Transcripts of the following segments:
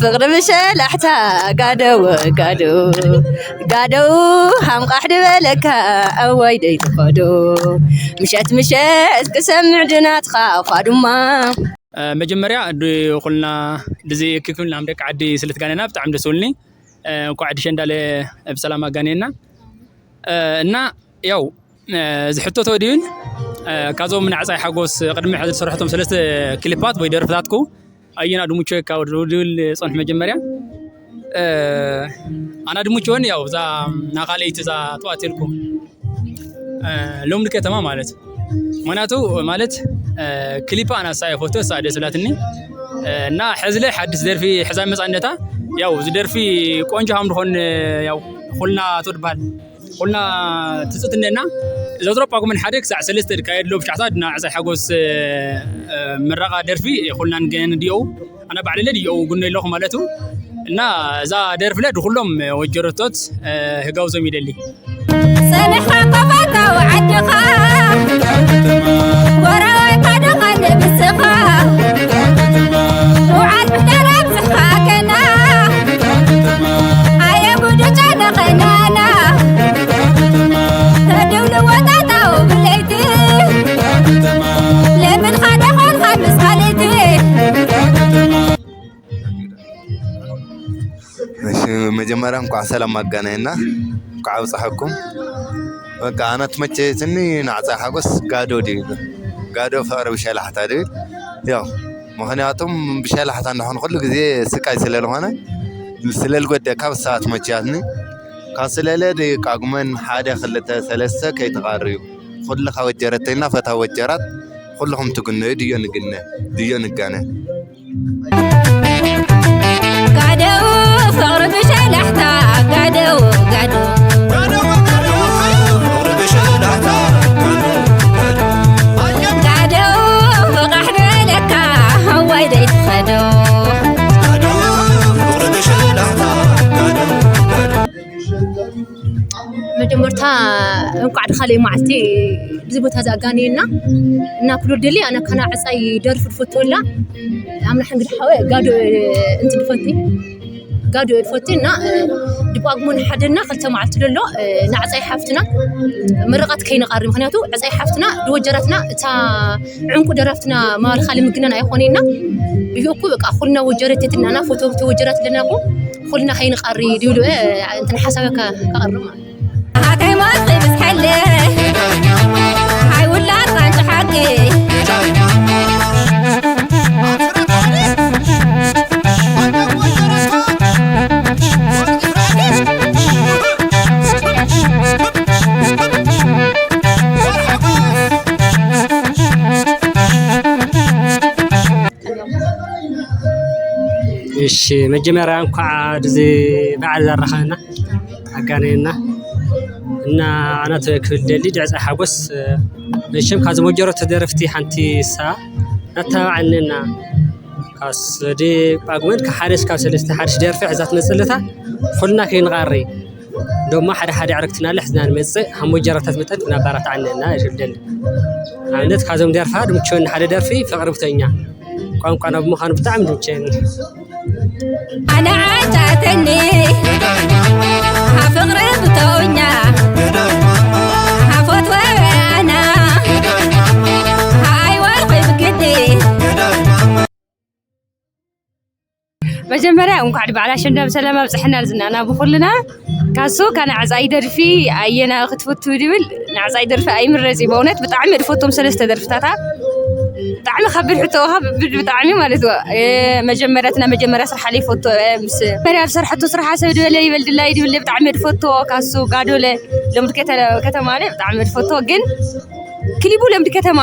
ፍቕሪ ብሸላሕታ ጋደው ጋደው ጋደው ሃምቓሕ ድበለካ እዋይ ደይትኸዶ ምሸት ምሸት ክሰምዕ ድናትኻ ኳ ድማ። መጀመርያ ኩልና ድዚ ክክልና ደቂ ዓዲ ስለ ትጋነና ብጣዕሚ ደስ ብልኒ። እንኳዕ ኣዲሸ እንዳለ ብሰላም ኣጋነየና። እና ያው ዝሕቶ ተወዲኡን ካዞም ንዓፃይ ሓጎስ ቅድሚ ሕዚ ዝሰርሕቶም ሰለስተ ክሊፓት ወይ ደርፍታትኩ ኣየና ድምቾካ ድብል ፀንሑ መጀመርያ። ኣና ድምችወን ያው እዛ ናኻለይቲ እዛ ተዋትልኩ ሎምዲ ከተማ ማለት ምክንያቱ ማለት ክሊፓ ኣና ሳይ ፎቶ ሳ ደስ ብላትኒ። እና ሕዝለ ሓድስ ደርፊ ሕዛ መፃነታ ያው እዚ ደርፊ ቆንጆ ሃም ድኾን ያው ኩልና ትወድባል ኩልና ትፅትነና። ዘውትሮ ጳጉመን ሓደ ክሳዕ ሰለስተ ድካየድ ሎ ብሻዕታ ድና ዕፃይ ሓጎስ ምረቓ ደርፊ ኩልና ንገን ድየው ኣነ ባዕለለ ድየው ጉኖ ኣለኹ ማለቱ። እና እዛ ደርፍለ ድኩሎም ወጀረቶት ህጋውዞም ይደሊ። ሰሚዕኻ ከፋታው ዓድኻ ጎረቤትካ ዶ ኸልብስኻ ውዓል ብደረብ ዝሓገና ኣየ ጉዱ ጨነቐናና ተድው ንወጣጣው ብለይቲ ለምን ኻደ ኾንኻ ምስ ካልይቲ። እሺ መጀመርያ እንኳዕ ሰላም ኣጋናየና፣ እንኳዕ ኣብፀሐኩም። በቃ ኣነ ትመቸየትኒ ንዓፃ ሓጎስ ጋዶ ድዩ ጋዶ ፍቅሪ ብሸላሕታ ድብል ያው ምክንያቱም ብሸላሕታ እንደሆን ኩሉ ግዜ ስቃይ ስለልኾነ ስለልጎደካ ብሳ ትመቸያትኒ ካብ ስለለ ቃጉመን ሓደ ክልተ ሰለስተ ከይተቃርዩ ኩልኻ ወጀረተይና ፈታ ወጀራት ኩልኹም ትግነዩ ድዮ ንግነ ድዮ ንጋነ። ጋደው ፍቕሪ ብሸላሕታ ጋደው ጋደው ጋደው ብቓሕ በለካ ሃዋይ ደይትኸዶ። መጀመርታ እንኳዕ ድኻልእ መዓልቲ እዚ ቦታ ዝኣጋንየና እና ክሎ ደሊ ኣነ ካና ዕፃይ ደርፊ ድፈትወላ ኣምላሕ እንግዲህ ሓወ ጋዶ እንት ድፈቲ ጋዶ ድፈቲ እና ድጳጉሙን ሓደና ክልተ መዓልቲ ደሎ ንዓፃይ ሓፍትና ምርቓት ከይንቃሪ ምክንያቱ ዕፃይ ሓፍትና ድወጀራትና እታ ዕንቁ ደራፍትና ማልኻ ልምግነን ኣይኾነና እዩ እኮ በቃ ኩልና ወጀረት የትናና ፎቶ ተወጀራት ኣለና እኮ ኩልና ከይንቃሪ ድብሉ እንትን ሓሳበካ ከቐርብ ማለት ሃከይ ሞት ይብዝሐለ ሃይ ውላድ ቃንጭ ሓቂ እሺ መጀመርያ እንኳዕ ድዚ በዓል ዘራኸበና ኣጋነየና እና ኣናተ ክብል ደሊ ድዕፀ ሓጎስ መሸም ካብ ዝመጀረቱ ደረፍቲ ሓንቲ ሳ ናተባዕነና ካስ ዲ ጳጉመን ካብ ሓደ እስካብ ሰለስተ ሓድሽ ደርፊ ሕዛ ትመፅእ ኣለታ ኩልና ከይንቓሪ ደሞ ሓደ ሓደ ዕረክትና ለሕዝና ንመፅእ ሃሞ ጀረታት መጠን ክናባራትዓኒ እና ይሽደል ኣብነት ካብዞም ደርፋ ድምቸወኒ ሓደ ደርፊ ፍቅሪ ብተኛ ቋንቋና ብምዃኑ ብጣዕሚ ድምቸየኒ ኣነ ዓጫተኒ ፍቅሪ ብተውኛ ሃፎት ወበያና ሃይወልኩ ብግዲ መጀመርያ እንኳዕ ንበዓል ኣሸንዳ ብሰላም ኣብፀሐና ዝናና ብኩልና ካሱ ካነ ዓፃይ ደርፊ ኣየና ክትፈቱ ድብል ንዓፃይ ደርፊ ኣይምረፂ በእውነት ብጣዕሚ ድፈቶም ሰለስተ ደርፍታታ ብጣዕሚ ከብድ ሕቶ ከብድ ብጣዕሚ ማለት ዋ መጀመርያትና መጀመርያ ስራሕ ለይ ፈቶ ምስ መርያ ዝሰርሐቶ ስራሕ ሰብ ድበለ ይበል ድላይ ድብል ብጣዕሚ ድፈቶ ካሱ ጋዶለ ሎም ከተማ ብጣዕሚ ድፈቶ ግን ክሊቡ ለምዲ ከተማ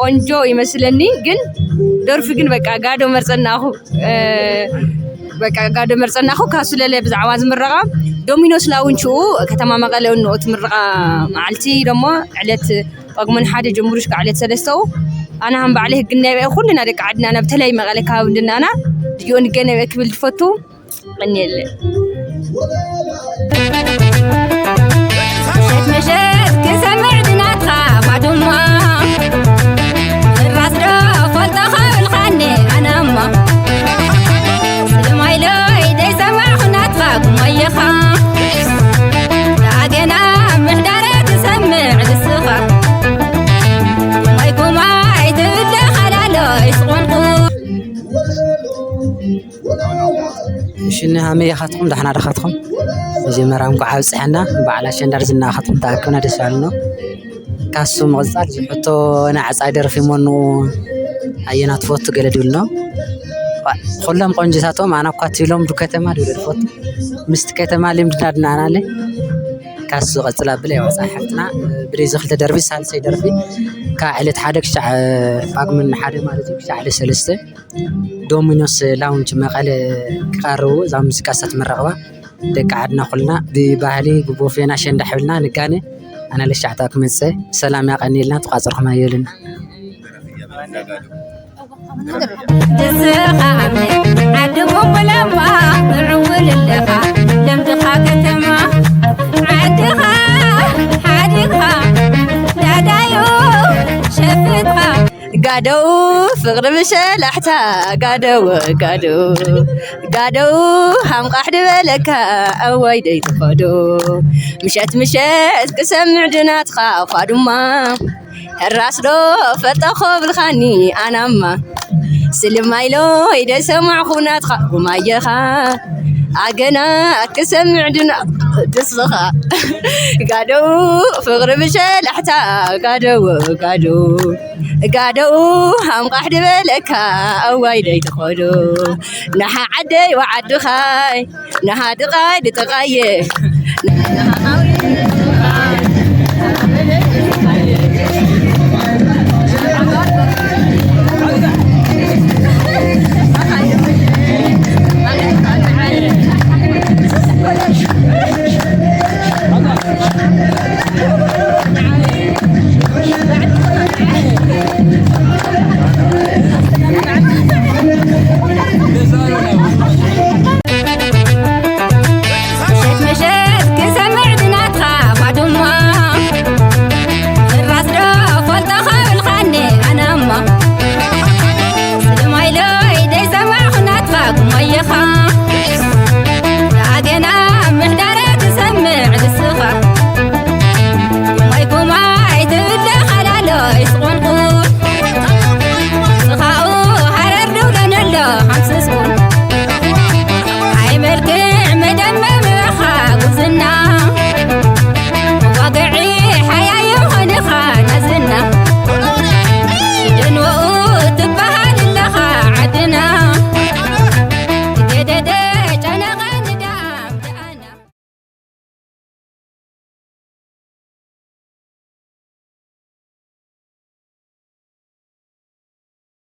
ቆንጆ ይመስለኒ ግን ደርፊ ግን በቃ ጋዶ መርፀናኹ በቃ ጋዶ መርፀናኹ ካሱ ለለ ብዛዕባ ዝምረቓ ዶሚኖስ ላውንችኡ ከተማ መቐለ እንኦ ትምርቓ መዓልቲ ደሞ ዕለት ጳጉመን ሓደ ጀምሩ ሽካ ዕለት ሰለስተኡ ኣነ ሃም ባዕለ ህግና ይበ ኩልና ደቂ ዓድና ናብ ተለይ መቐለ ከባቢ እንድናና ድዮ ንገነ ክብል ትፈቱ ቀኒየለ ምሸት ክሰምዕ ድናትኻ ባዱማ ራስ ዶ ፈልጦ ኸብልኻኒ ኣነማ ስልማይሎ ኣመያኻትኩም ዳሕና ዳኻትኩም መጀመርያ እንኳዕ ኣብፅሐና። በዓል ኣሸንዳር ዝናኻትኩም ተኣክብና ደስ ባልና። ካሱ ምቕፃል ዝሕቶ ናይ ዓፃይ ደርፊ መኑ ኣየና ትፈቱ ገለ ድብል ነው። ኩሎም ቆንጅታቶም ኣና እኳ ትብሎም ዱ ከተማ ድብል ትፈቱ ምስቲ ከተማ ልምድና ድናናለ። ካሱ ቀፅላ ብለ ወፃ ሓፍትና ብደይ ዝኽልተ ደርፊ ሳልሰይ ደርፊ ካብ ዕለት ሓደ ክሻዕ ጳጉምን ሓደ ማለት እዩ ክሻዕ ዕለት ሰለስተ ዶሚኖስ ላውንጅ መቐለ ክቐርቡ እዛ ሙዚቃ ሳትምረቕባ ደቂ ዓድና ኩልና ብባህሊ ብቦፌና ሸንዳ ሕብልና ንጋነ ኣነ ለሻዕታ ክመፀ ሰላም ያቐኒልና ተቋፅርኩም ኣየልና። ንስኻ ዓዲ ቦምቦላማ ትዕውል ኣለኻ ለምድኻ ከተማ ዓድኻ ሓዲኻ ዳዳዩ ሸፍትኻ ጋደው ፍቕሪ ብሸላሕታ ጋደው ጋደው ጋደው ሃምቓሕ ድበለካ እዋይ ደይ ትኸዶ ምሸት ምሸት ክሰምዕ ድናትኻ ኳ ድማ ሕራስ ዶ ፈልጠ ኮብልኻኒ ኣናማ ስልማይሎ ኢደ ሰማዕኹ ናትኻ ጉማየኻ ኣገና ክሰምዕ ድና ድስኻ ጋደው ፍቕሪ ብሸላሕታ ጋደው ጋደው ጋደው ሃምቓሕ ድበለካ እዋይ ደይ ትኸዶ ንሓ ዓደይ ወዓድኻይ ንሃ ድቓይ ድጥቓየ ንሃ